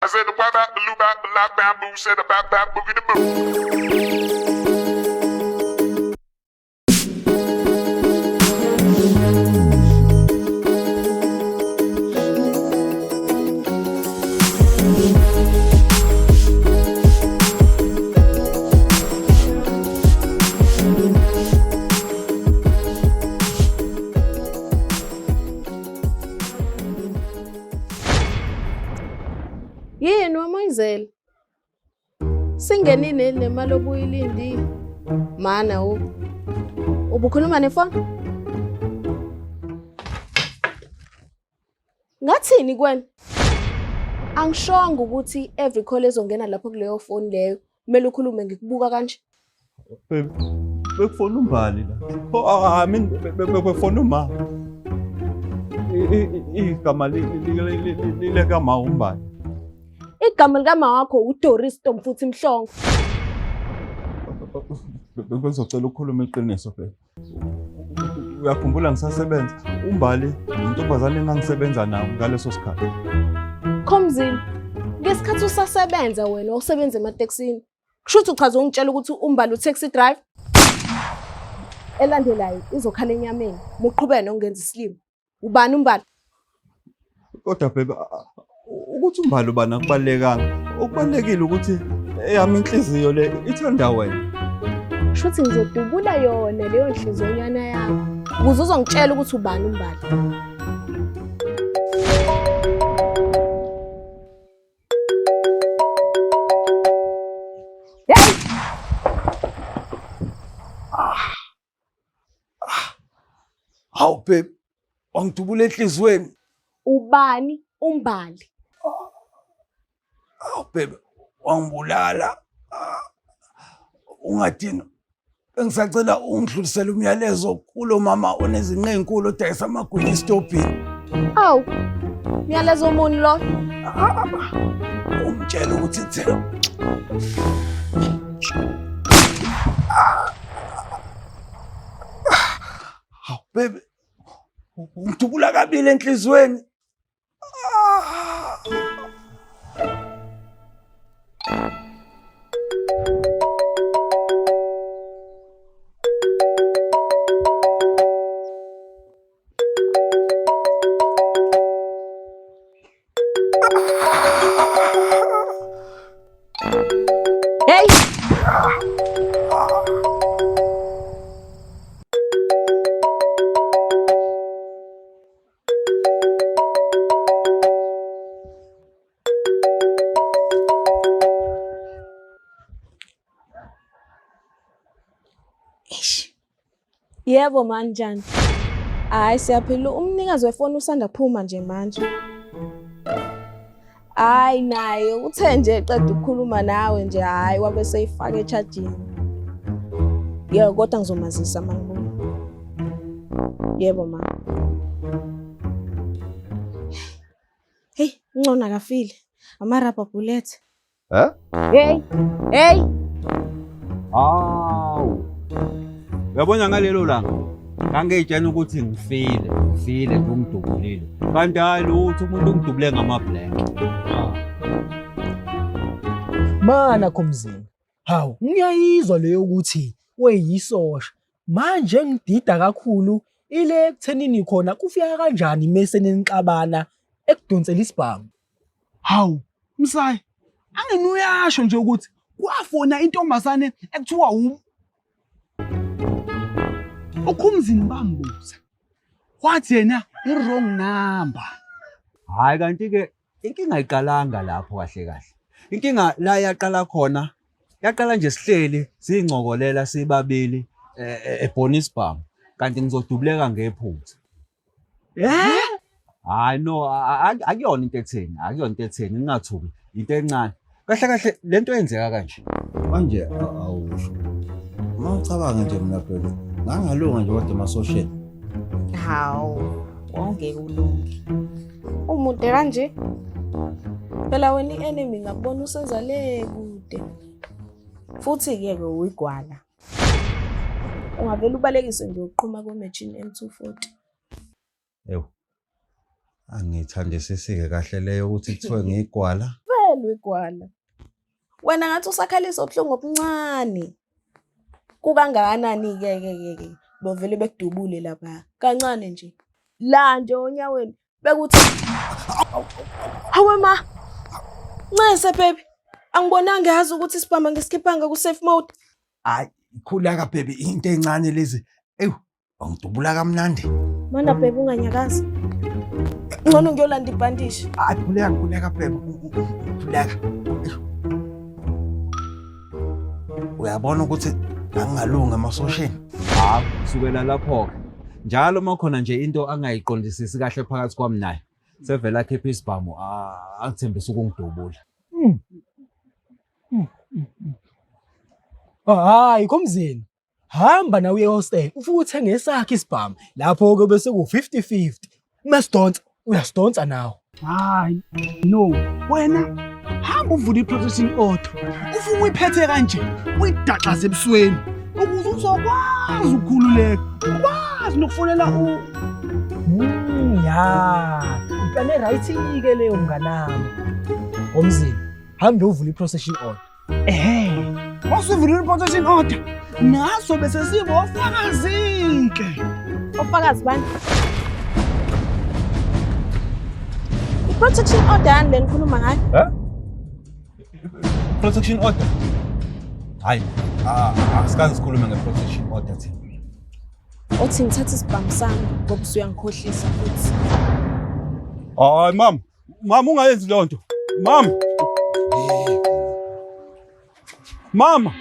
I said the wah bap, the loo bap, the lap bamboo, said the bap bap boogie the boo. Yini wamoyizela? Singenile nemali obuyilindile. Mana u. Ubukhuluma nefoni? Ngathini kuwena? Angishongo ukuthi every call ezongena lapho kuleyo foni leyo kumele ukhulume ngikubuka kanje. Baby, bekufona umbali la. Oh, ah, I mean, bekufona uma. Igama likama umbali. Igama likama wakho uDoris Tomfuthi Mhlongo. Bengizocela ukukhuluma iqiniso baby. Uyakhumbula ngisasebenza uMbali yintombazane engangisebenza nayo ngaleso sikhathi. Khomzini, ngesikhathi usasebenza wena usebenza ematekisini. Kusho ukuthi uchaza ungitshela ukuthi uMbali u-taxi driver. Elandelayo izokhala enyameni. Muqhubeke nokungenza isilima. Ubani uMbali? Kodwa baby ukuthi uMbali ubani akubalulekanga. Okubalulekile ukuthi eyami inhliziyo le ithanda wena. Shuthi ngizodubula yona leyo nhliziyonyana yakho ukuze uzongitshela ukuthi ubani uMbali. Hawu babe, wangidubula enhliziyweni. Ubani uMbali? Hawu babe, wangibulala. Ah, Ungadinwa. Bengisacela ungidlulisele umyalezo kulo mama onezinqa ezinkulu odayisa amagwinya esitobhini. Awu, myalezo muni lo? Ah, Umtshele ukuthi ngithe Hawu baby, ungidubula kabili enhliziyweni. Ah. Hey! Eish. Yebo manjani? Hayi siyaphila umnikazi wefoni usanda kuphuma nje manje. Hayi naye uthe nje eqeda ukukhuluma nawe nje hayi wabe seyifaka echajini. Yebo kodwa ngizomazisa mangibuya. Yebo ma. Hey, ungcono akafile. Ama-rubber bullet. Eh? Hey, hey. Hawu. Uyabona ngalelo langa ngangeyitshena ukuthi ngifile, ngifile nje ungidubulile. Kanti hayi lutho umuntu ungidubule ngama-blank. Mana Khomzini. Hawu, ngiyayizwa leyo ukuthi weyisosha. Manje ngidida kakhulu ile ekuthenini khona kufika kanjani mese nenixabana ekudonsela isibhamu. Hawu, Msaya, angini uyasho nje ukuthi kwafona intombazane ekuthiwa u Ukhumzini bambuza. Wathi yena i-wrong number. Hhayi kanti-ke inkinga ayiqalanga lapho kahle kahle. Inkinga la yaqala khona, yaqala nje sihleli siyincokolela sibabili ebhona isibhamu kanti ngizodubuleka ngephutha. Eh? Hayi no, akuyona into etheni, akuyona into etheni, ngingathuki, into encane. Kahle kahle lento yenzeka kanje. Manje awusho. Uma ucabanga nje mina phela ngangalunga nje kodwa emasosheni. Hawu, wawungeke ulunge. Umude kanje. Phela wena i-enemy ngakubona useza le kude. Futhi-ke ke uyigwala. Ungavele ubalekise nje ukuqhuma kwe-machine M240. Ewu. Angithandisisi-ke kahle leyo ukuthi kuthiwe ngiyigwala. Vele. Wegwala. Wena ngathi usakhalisa ubuhlungu obuncane. Kukangakanani ke ke ke ke bovele bekudubule lapha. Kancane nje. La nje onyaweni bekuthi Hawe ma. Ncese baby. Angibonanga yazi ukuthi isibhama ngisikhiphanga ku safe mode. Hayi, khuleka baby, into encane lezi. Ewu, wangidubula kamnandi. Mana baby unganyakazi. Ngcono ngiyolanda ibhandishi. Hayi, khuleka, khuleka baby. Khuleka. Uyabona ukuthi ngangingalunga emasosheni. Hawu, kusukela lapho-ke njalo uma khona nje into angayiqondisisi kahle phakathi kwami naye sevele akhiphe isibhamu angithembise ukungidubula. Hayi komzini. Hamba nawe uye hostel ufike uthenge esakhe isibhamu. Lapho ke bese ku 50-50. Uma sidonsa uyasidonsa nawe. Hayi no, wena hamba uvule i-protection order. Ufike uyiphethe kanje, uyidaxaze ebusweni ukuze uzokwazi ukukhululeka, ukwazi nokufonela u Ya. Iplane right-ke leyo mnganami. Ngomzini, hamba uyovula i-procession order. Ehhe, wasuvulile i-protection order. Naso bese sibofakazi-ke. Ofakazi bani? I-protection order yani le nikhuluma ngayo? Protection order? Hayi, asikaze sikhulume nge-protection order thina. Othi ngithathe isibhamu sami ngoba usuyangikhohlisa futhi. Hayi mama, mama ungayenzi leyo nto. Mama. Mama.